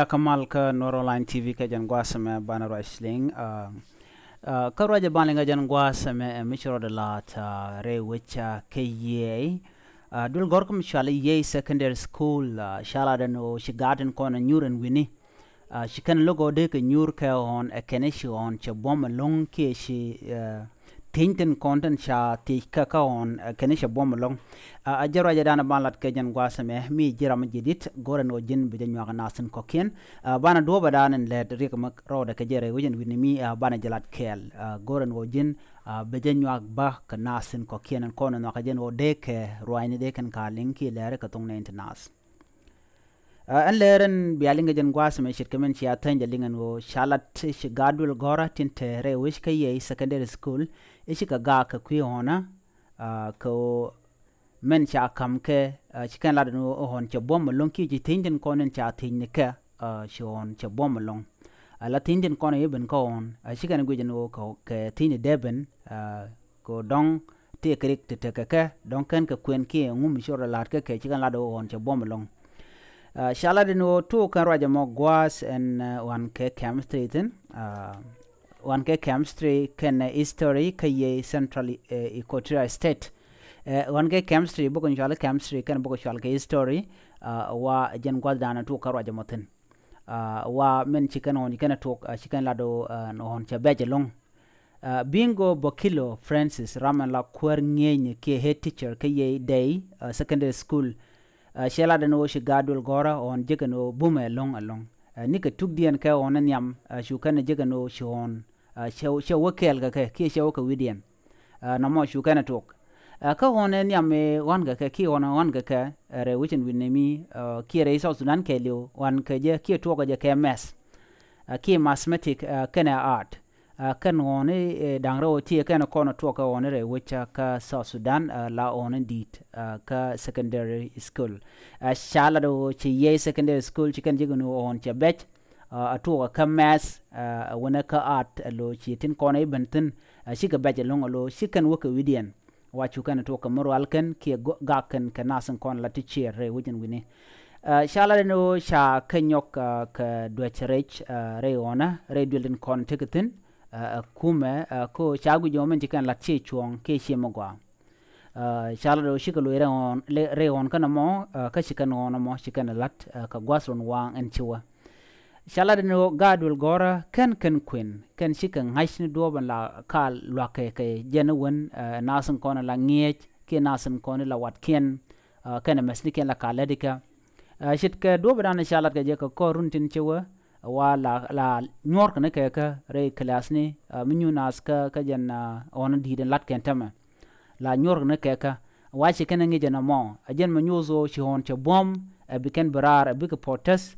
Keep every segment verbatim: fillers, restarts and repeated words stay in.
Kä mal kä Nuɔr Online T V kɛ jɛn gua̱a̱th ɛmɛ banɛ ruac liŋ. Kä ruac ɛ banɛ liŋ kɛ jɛn gua̱a̱th ɛmɛ ɛ mi ci rɔɔdɛ la̱a̱t rɛy wec kä Yei. Duël gɔ̱r kä mi cɔal i̱ Yei Secondary School, ca lat ɛn ɣöö ci gaat tin kɔn ɛ nyuur ɛn wi̱ni. Ci kɛn lo̱k ɣöö dee kɛ nyuur kɛ ɣɔ̱ɔ̱n ɛ kɛn i̱ ci ɣɔ̱ɔ̱n cɛ buɔ̱m ɛlɔ̱ŋ kiɛ ci thiec tin kɔn tin ca thiec kä kä ɣɔ̱ɔ̱n ɛ kɛn i̱ cɛ buɔ̱m ɛlɔ̱ŋ. A jɛ ruacɛ danɛ ban lat kɛ jɛn gua̱a̱th ɛmɛ mi ji̱ ram mi ji̱ di̱t go̱rɛ ni ɣöö ji̱n bi jɛ nyuak ɛ nath tin kɔ̱kiɛn. Banɛ duɔ̱ɔ̱pɛ danɛ lɛt riɛk mi rɔɔdɛ kɛ jɛ rɛy wec ɛn wi̱ni mi banɛ jɛ lat kɛɛl go̱rɛ ni ɣöö ji̱n bi jɛ nyuak bä kɛ nath tin kɔ̱kiɛn ɛn kɔn ɛ nhɔakɛ jɛn ɣöö dee kɛ ruacni dee kɛn ka liŋ kiɛ lɛɛri kɛ thoŋ nɛy ti naath. Ɛn lɛɛr ɛn bia liŋ kɛ jɛn gua̱a̱th ɛmɛ ce̱tkɛ min cia thäny jɛ liŋ ɛn ɣöö ca lat ci gaat duël gɔ̱rä tin te rɛy wec kä Yei Secondary School i̱ cikɛ gaak kɛ kui̱ ɣɔ̱ɔ̱nä. Kɛ ɣöö min ca ka̱m kɛ ci kɛn lat ɛn ɣöö ɣɔ̱ɔ̱n cɛ buɔ̱m ɛlɔ̱ŋ kiɛ ci thiec tin kɔn in ca thiec ni kɛ ci ɣɔ̱ɔ̱n cɛ buɔ̱m ɛlɔ̱ŋ. Ala thiec tin kɔn i̱ ben kä ɣɔ̱ɔ̱n ci kɛn guic ɛn ɣöö kɛ thiec ni dee ben kɛ ɣöö dɔ̱ŋ tëëkɛ rik ti tekɛ kɛ dɔ̱ŋ kɛn kɛ kuɛn kiɛ ŋum ci rɔ la̱a̱t kɛ kɛ ci kɛn lat ɣöö ɣɔ̱ɔ̱n cɛ buɔ̱m ɛlɔ̱ŋ. Ca lat ɛn ɣöö tuɔɔk kɛn ruac ɛmɔ gua̱a̱th ɛn ɣän kɛ chemistry thi̱n. Ɣän kɛ chemistry kɛnɛ history kä Yei Central Equatoria State. Ɣän kɛ chemistry bukɛ cual chemistry kɛnɛ bukɛ cual kɛ history. Wa jɛn gua̱a̱th danɛ tuɔɔk kɛn ruac ɛmɔ thi̱n. Wa min ci kɛn ɣɔ̱ɔ̱n ci kɛn tuɔɔk ci kɛn lat ɣöö ɣɔ̱ɔ̱n cɛ bɛc ɛlɔ̱ŋ. Bingo Bokilo Francis ram ɛn la kuäär ŋi̱eecni kiɛ head teacher kä Yei Day Secondary School. Cɛ lat ɛn ɣöö ci gaat duël gɔ̱rä ɣɔ̱ɔ̱n jek ɛn ɣöö bumɛ ɛlɔ̱ŋ ɛlɔ̱ŋ. Nikɛ tukdiɛn kɛ ɣɔ̱ɔ̱n ɛ nhiam cu kɛn jek ɛn ɣöö ci ɣɔ̱ɔ̱n cɛ wä kɛɛl kɛ kɛ kiɛ cɛ wä kɛ wi̱diɛn. Nɔmɔ cu kɛn ɛ tuɔɔk kä ɣɔ̱ɔ̱n ɛ nhiam ɛ ɣɔ̱n kɛ kɛ kiɛ ɣɔ̱ɔ̱n ɛ ɣɔ̱n kɛ kɛ rɛy wec ɛn wi̱n nɛmi kiɛ rɛy South Sudan kɛɛliw ɣɔ̱ɔ̱n kɛ jɛ kiɛ tuɔɔk kɛ jɛ kɛ math kiɛ mathematic kɛnɛ art. Kɛn ɣɔ̱ɔ̱n i̱ da̱ŋ rɛw tiɛ kɛn kɔn tuɔɔk kɛ ɣɔ̱ɔ̱n i̱ rɛy wec kä South Sudan la ɣɔ̱ɔ̱n in di̱i̱t kä secondary school. Ca lat ɣöö ci Yei Secondary School ci kɛn jek ɛn ɣöö ɣɔ̱ɔ̱n cɛ bɛc a tuɔɔk kä math a wänɛ kä art a lo̱ ci tin kɔn i̱ ben thi̱n. Cikɛ bɛc ɛlɔ̱ŋ a lo̱ ci kɛn wä kɛ wi̱diɛn. Wa cu kɛn tuɔk kɛ mi rual kɛn kiɛ gak kɛn kɛ nath in kɔn la ti ciɛɛr rɛy wec in wi̱ni. Ca la den ɣöö ca kɛ nyɔk kɛ duäc rɛc rɛy ɣɔnä rɛy duël in kɔn tekɛ thi̱n. Ɛ kumɛ kä ca guic ɣöö min ci kɛn lat ciɛ cuɔ̱ɔ̱ŋ kiɛ ciɛ mi gɔaa. Ca la den ɣöö cikɛ loc rɛy ɣɔn kä nɔmɔ kä ci kɛn ɣɔn nɔmɔ ci kɛn lat kɛ gua̱th run waaŋ ɛn ci wä. Ca lat ni ɣöö gaat duël gɔ̱rä kɛn kɛn kuën kɛn cikɛ ŋa̱c ni duɔ̱ɔ̱p in la ka lua̱kɛ kɛ jɛn i̱ wen nath in kɔn in la ŋi̱eec kiɛ nath in kɔn in la watkiɛn kɛn ɛ mɛth ni kiɛn la ka lät ikä. Ce̱tkɛ duɔ̱ɔ̱p in dan ca lat kɛ jɛ kɛ kɔr run tin ci wä wa la la nyuɔ̱ɔ̱rkɛ ni kɛ kä rɛy kilath ni mi nyuur nath kä kä jɛn ɣɔn in di̱i̱t in lat kɛn tämɛ. La nyuɔ̱rkɛ ni kɛ kä wa ci kɛn ɛ ŋi̱c ɛn ɛmɔ ɛ jɛn mɛ nyuuth ɣöö ci ɣɔ̱ɔ̱n cɛ buɔ̱m ɛ bi kɛn bi raar ɛ bikɛ protest.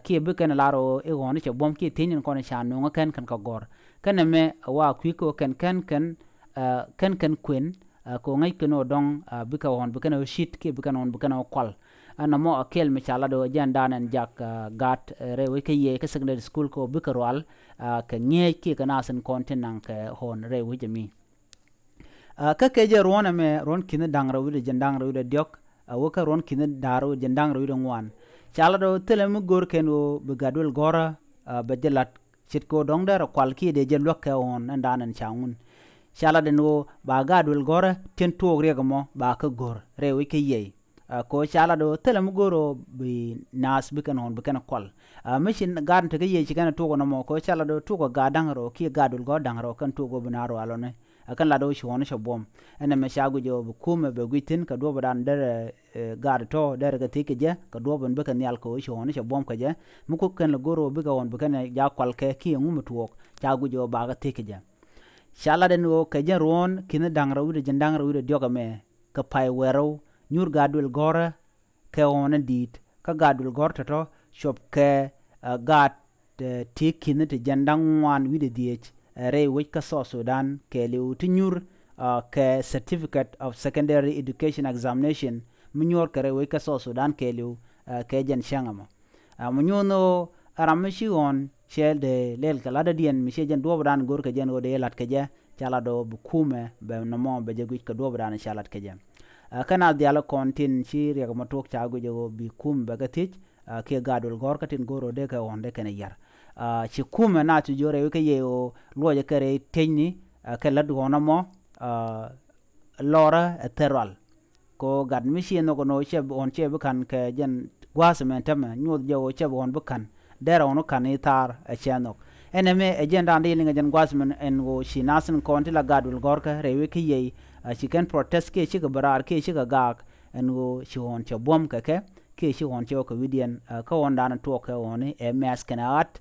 Kiɛ bi kɛn lar ɣöö i̱ ɣɔ̱ɔ̱n cɛ buɔ̱m kiɛ thiec ni kɔn ca nuŋä kɛn kɛn kɛ gɔ̱r kɛn ɛmɛ wa kui̱ kɛ ɣöö kɛn kɛn kɛn kɛn kɛn kuën kɛ ɣöö ŋäc kɛn ɣöö dɔ̱ŋ bikɛ ɣɔ̱ɔ̱n bi kɛn ɣöö cit kiɛ bi kɛn ɣɔ̱ɔ̱n bi kɛn ɣöö kual. Ɛn ɛmɔ ɛ kɛl mi ca lat ɣöö jɛn dan ɛn jak gaat rɛy wec kä yɛ kä secondary school kɛ ɣöö bikɛ rual kɛ ŋi̱eec kiɛ kɛ nath in kɔn tin naŋ kɛ ɣɔ̱ɔ̱n rɛy wec ɛmi. Kä kɛ jɛ ruɔ̱n ɛmɛ ruɔ̱n ki̱ni da̱ŋ rɛw wi̱cdɛ jɛn da̱ŋ rɛw wi̱cdɛ diɔ̱k a wä kä ruɔ̱n ki̱ni da̱ŋ rɛw wi̱cdɛ jɛn da̱ŋ rɛw wi̱cdɛ ŋuan. Ca lat ɣöö thilɛ mi go̱o̱r kɛn ɣöö bi gat duël gɔ̱rä bɛ jɛ lat ce̱tkɛ ɣöö dɔ̱ŋ derɛ kual kiɛ dee jɛ luäk kɛ ɣɔ̱ɔ̱n ɛn da̱a̱n ɛn ca ŋun. Ca lat ɛn ɣöö ba gat duël gɔ̱rä tin tuɔɔk riɛk ɛmɔ ba kä go̱r rɛy wec kä yiɛy. Kɛ ɣöö ca lat ɣöö thilɛ mi go̱o̱r ɣöö bi naath bi kɛn ɣɔ̱ɔ̱n bi kɛn kual. Mi ci gaat in te kä yiëë ci kɛn tuɔɔk ɛn ɛmɔ kɛ ɣöö ca lat ɣöö tuɔɔk ɛ gaat da̱ŋ rɛw kiɛ gaat duël gɔ̱r da̱ŋ rɛw kɛn tuɔɔk ɣöö bi naath rɔ alɔni. Ɛ kɛn lat ɣöö ci ɣɔ̱ɔ̱n cɛ buɔ̱m ɛn ɛmɛ ca guic ɣöö bi kumɛ bɛ guic thi̱n kɛ duɔ̱ɔ̱p dan derɛ gaat tɔ̱ derɛ kɛ thiec kɛ jɛ kɛ duɔ̱ɔ̱p ɛn bikɛ nhial kɛ ɣöö ci ɣɔ̱ɔ̱n cɛ buɔ̱m kɛ jɛ. Mi kuk kɛn lɛ go̱o̱r ɣöö bikɛ ɣɔ̱ɔ̱n bi kɛn jaak kual kɛ kiɛ ŋu mi tuɔɔk ca guic ɣöö bakɛ thiec kɛ jɛ. Ca lat ɛn ɣöö kɛ jɛn ruɔ̱ɔ̱n ki̱ni da̱ŋ rɛw wi̱cdɛ jɛn da̱ŋ rɛw wi̱cdɛ diɔ̱k ɛmɛ kɛ pay wɛɛr rɛw nyuur gaat duël gɔ̱rä kɛ ɣɔ̱ɔ̱n in di̱i̱t kä gaat duël gɔ̱r tɔ̱tɔ̱ cop kɛ gaat ti ki̱ni ti jɛn da̱ŋ ŋuan wi̱cdɛ dhieec rɛy wec kä South Sudan kɛɛliw ti nyuur kɛ Certificate of Secondary Education Examination mi nyuɔr kɛ rɛy wec kä South Sudan kɛɛliw kɛ jɛn cäŋ ɛmɔ. Mɛ nyuuth ni ɣöö ɛ ram mi ci ɣɔ̱ɔ̱n cɛ dee lɛl kɛ latdädiɛn mi ciɛ jɛn duɔ̱ɔ̱pdan go̱r kɛ jɛn ɣöö dee la̱t kɛ jɛ ca lat ɣöö bi kumɛ bɛ nɔmɔ bɛ jɛ guic kɛ duɔ̱ɔ̱pdan ca lat kɛ jɛ. Kä na dhial kɔn tin ci riɛk mɔ tuɔɔk ca guic ɣöö bi kumɛ bɛ kɛ thiec. kiɛ gaat duël gɔ̱rkä tin go̱r ɣöö dee kɛ ɣɔ̱n dee kɛn yär. Ci kumɛ na cu jiök rɛy wec kä yiëë ɣöö luɔcɛ kɛ rɛy tiecni kɛ lät ɣɔ̱n ɛmɔ lɔrä ɛ thil rual. Kɛ ɣöö gat mi ci nhɔk ɛn ɣöö cɛ ɣɔ̱n cɛ bi ka̱n kɛ jɛn gua̱a̱th ɛmɛ tämɛ nyuɔth jɛ ɣöö cɛ bi ɣɔ̱n bi ka̱n derɛ ɣɔ̱n bi ka̱n i̱ thaar ɛ cɛ nhɔk. Ɛn ɛmɛ ɛ jɛn da̱a̱n di liŋ ɛ jɛn gua̱a̱th ɛmɛ ɛn ɣöö ci nath tin kɔn ti la gaat duël gɔ̱rkä rɛy wec kä yiëë ci kɛn protest kiɛ cikɛ bi raar kiɛ cikɛ gaak ɛn ɣöö ci ɣɔ̱n cɛ buɔ̱m kɛ kɛ kiɛ ci ɣɔ̱n cɛ wä kɛ wi̱diɛn kä ɣɔ̱n da̱a̱n tuɔɔk kɛ ɣɔ̱n ɛ mɛth kɛn a ɣa̱t.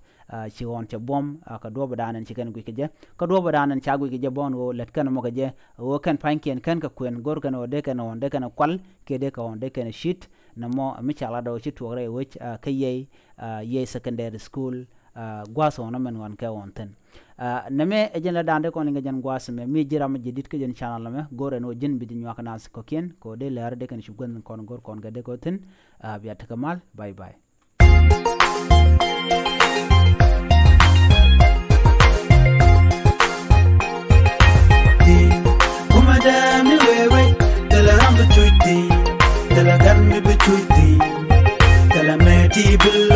Ci ɣɔ̱n cɛ buɔ̱m kɛ duɔ̱ɔ̱p da̱a̱n ɛn ci kɛn guic kɛ jɛ kä duɔ̱ɔ̱p da̱a̱n ɛn ca guic kɛ jɛ bä ɛn ɣöö lät kɛn ɛmɔ kɛ jɛ ɣöö kɛn pa̱nykiɛn kɛn kɛ kuɛn go̱r kɛn ɣöö dee kɛn ɣɔ̱n dee kɛn kual kiɛ dee kɛ ɣɔ̱n dee kɛn shit. Nɛmɔ mi ca lat ɣöö ci tuɔɔk rɛy wec kä yiëë yiëë secondary school gua̱a̱th ɣɔ̱n ɛmɛn ɣɔ̱n kɛ ɣɔ̱n thi̱n. Nɛmɛ ɛ jɛn lɛ da̱a̱n dee kɔn liŋ kɛ jɛn gua̱a̱th ɛmɛ mi ji̱ ram mi ji̱ di̱t kä jɛn channel ɛmɛ go̱r ɛn ɣöö ji̱n bi ji̱ nyuak naath kɔ̱kiɛn kɛ ɣöö dee lɛr dee kɛn ci guänh kɔn go̱r kɔn kɛ dee kɛ thi̱n. Bia tekɛ mal, bye bye. Kumɛ dee mi wee wec thilɛ ram bi cuc thi̱n, thilɛ gat mi bi cuc thi̱n, thilɛ mɛ ti bi